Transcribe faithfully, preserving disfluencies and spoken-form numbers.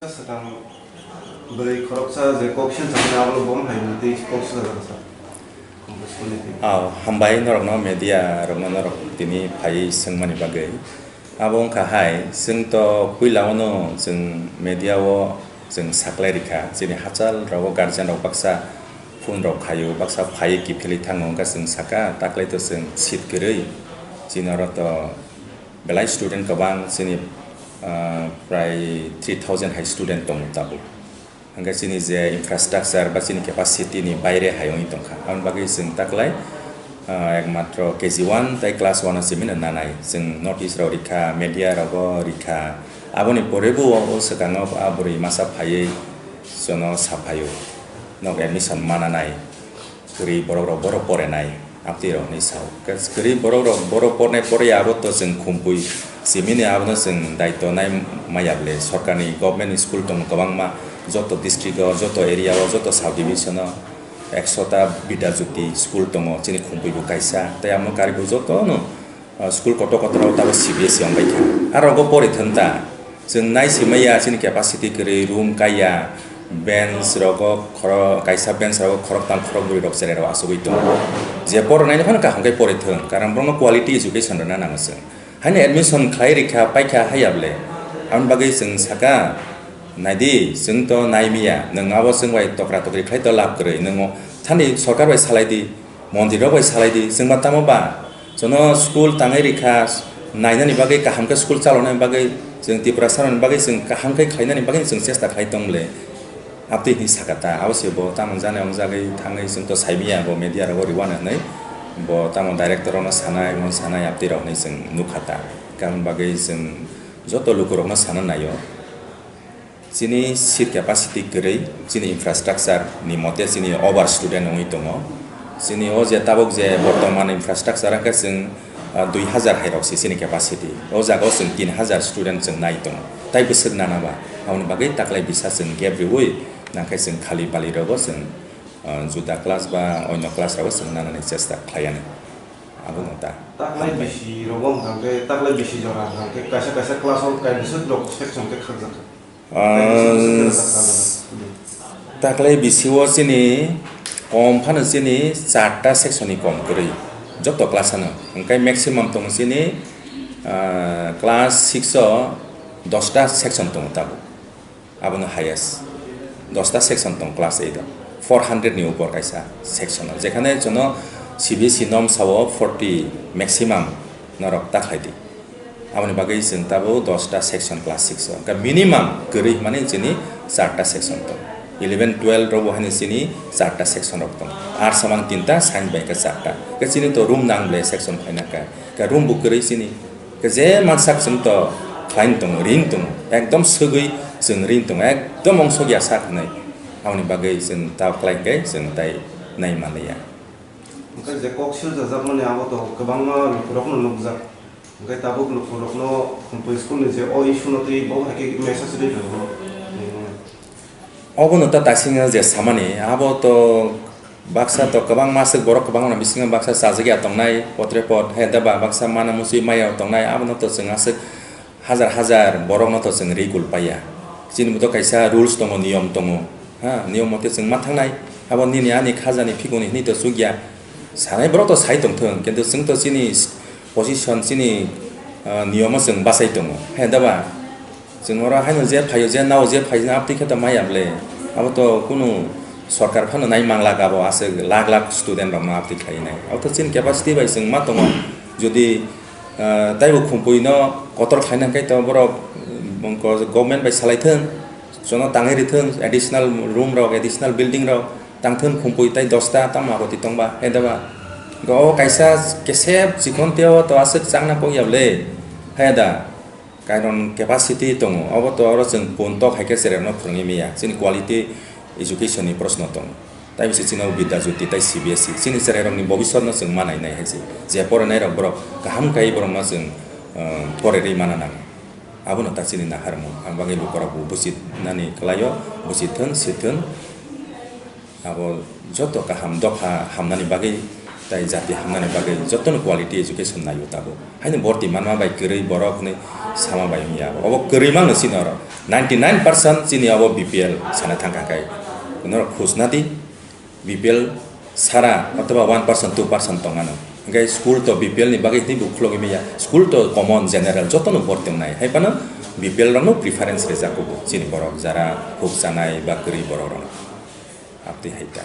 Swkang bwrwi khoroksa je kok silsa khe abo bo hai tei kok silsa kha. Aw, hambai norokno, media rokno, norok tini phaiwi swngmani bagwi. Abo wngkha hai, chwng to puila ono chwng media o chwng saklai rikha, chini hachal rogo guardian rok baksa phone rok khaio, baksa phaiwi kiphilwi thango, wngkha chwng saka taklai to chwng seat kwrwi, chini oro to belai student kwbang, chini, ah, prai three thousand hai student tongo tabuk. Hingke chini je infrastructure ba chini capacity ni baire hai wngwi tongkha. Aboni bagwi chwng taklai, ah, ekmatro K G one tei class one o simi no nanai. Chwng notice rok rikha, media rogo rikha. Aboni pore bo o swkango a bwrwi masa phaiwi jono saphaio. Nok admission mananai. Kwrwi borok rok boro porenai, aptwi rok hinwi sao. Kwrwi borok rok boro pornai pore abo to chwng khumpui simini abono chwng daityo nai maya bwle. Sorkarni government ni school tongo kwbangma, joto district o, joto area o, joto sub division o ekso ta Bidya Jyoti school tongo, chini khumpui bo kaisa. Tei amo karwi bo jotono ah, school kotor kotor o tabuk C B S E wng bai kha. Aro go pori thwng ta. Chwng nai si maya chini capacity kwrwi, room kaya, bench rogo khoro-, kaisa bench rogo khoroktham khorokbrwi rok cherai rok achugwi tongo. Je pornai no phano kaham khe pori thwng, karon borokno quality education rwna nango chwng. Haino admission khlai rikha, paikha haya bwle. Aboni bagwi chwng saka, naidi, chwng to nai maya, nwng abo chwng bai tokra tokri khlai to lab kwrwi, nwng o thani sorkar bai salai di. Mondir rok bai salai di, chwng ba tamo ba? Jono school tangwi rikha, nainani bagwi, kaham khe school chalonani bagwi, chwng Tiprasa rokni bagwi chwng kaham khe khlainani bagwi chwng chesta khlai tong le. Abtwi hinwi saka ta, abo se bo tamo jani wng jagwi thangwi chwng to sai maya bo media rogo riwano hinwi. Bo tamo director rokno sanai, mon sanai, abtwi rok hinwi chwng nukha ta. Aboni bagwi chwng joto lukurokno sana naio. Chini seat capacity kwrwi, chini infrastructure ni mote chini over student wngwi tongo. Chini o je tabuk je bortoman infrastructure hwnkhe chwng, ah, dui hazar hai rok se chini capacity. O jaga o chwng tin hazar student chwng nai tongo. Tai bwswk nana ba? Aboni bagwi taklai bisa chwng gap riui nangkhe chwng khali bali rogo chwng, ah, juda class ba onyo class rogo chwng nanani chesta khlai yani. Abono ta. Taklai bisi rogo hwnkhe, taklai bisi jora hwnkhe kaisa kaisa class o kaisa bwswk rok section khe khakjak kha. Ah, taklai bisi o chini kom phano chini charta section ni kom kwrwi, joto class ano. Hwnkhe maximum tongo chini, ah, class six o dosta section tongo tabuk. Abono highest. Dosta section tongo class eight o. Four hundred ni upor kaisa section o. Jekhane jono C B S E norm sao forty maximum norok ta khlai di. Aboni bagwi chwng tabuk dosta section class six o. Hwnkhe minimum kwrwi hwnmani chini charta section tong. Eleven, twelve rok bo haino chini charta section rok tong. Arts o mang tinta, science bai khe charta. Hwnkhe chini to room nang ble section phaina khe. Hwnkhe room bo kwrwi chini. Hwnkhe je mansak chwng to khlain tongo, ring tongo. Ekdom swgwi chwng ring tongo. Ekdom ongsok ya sak hwnwi. Aboni bagwi chwng ta khlai khe chwng tai nai manliya. Hwnkhe je kok siljajakmani abo to kwbangma lukurokno nukjak. Hwnkhe tabuk lukurokno Khumpui school ni je o issue no twi bo hai khe message rwi rwgo. Obono ta tasingno je samani, abo to baksa to kwbangma aswk borok kwbangma bisingo baksa chajak ya tongnai, potre pot, he da ba baksa mana muchwi maya tongnai, abono to chwng aswk hajar hajar borokno to chwng ri kul paiya. Chini bo to kaisa rules tongo, niyom tongo. Ha, niyom mote chwng ma thangnai. Abo nini ani khajani phikuni hwnwi to chukya. Sanai borok to sai tongthung, kintu chwng to chini position, chini, ah, niyomo chwng bachai tongo. He da ba? Chwng oro haino je phaio, je nao, je phaio, abtwi khe to maya ble. Abo to kunu sorkar phano nai mang lak abo aswk lakh lakh student rokno abtwi khlai nai. Abo to chini capacity bai chwng ma tongo. Jodi Ah, taibo Khumpui no kotor khlaina khe to borok, mm, ko-, government bai salai thung, jono tangwi rithung, additional room rok, additional building rok tang thung Khumpui tai dosta tamo abo twi tongba, hai da ba? Go o kaisa kesep chikon teo to aswk changna kok ya le, hai da? Kairon capacity tongo, obo to oro chwng pun tok hai khe cherep no phwrwngwi maya, chini quality education ni proshno tongo. Tai bisi chini o Bidya Jyoti tai C B S E. Chini cherairokni bobiswtno chwng ma nainai hai se. Je porinai rok borok kaham kai borokno chwng, ah, porerwi mana nango. Abono ta chini naharmung. Ang bagwi lukurok bo buchi nani kwlaio, buchi thun, si thun. Abo joto kaham dopha hamnani bagwi Tai jati hamnani bagwi jotono quality education naio tabuk. Haino borti manma bai kwrwi borok hinwi sama bai wngya. Obo kwrwi mangno chini oro. Ninety nine percent chini obo B P L sana thangkha khe. Norok khusna di, B P L sara othoba one percent, two percent tongano. Hingkhe school to B P L ni bagwi hinwi bo khulogwi maya. School to common, general jotono borti wngnai. Hai phano B P L rokno preference rijak kubu chini borok jara huk chanai ba kwrwi borok rokno. Abtwi hai ta.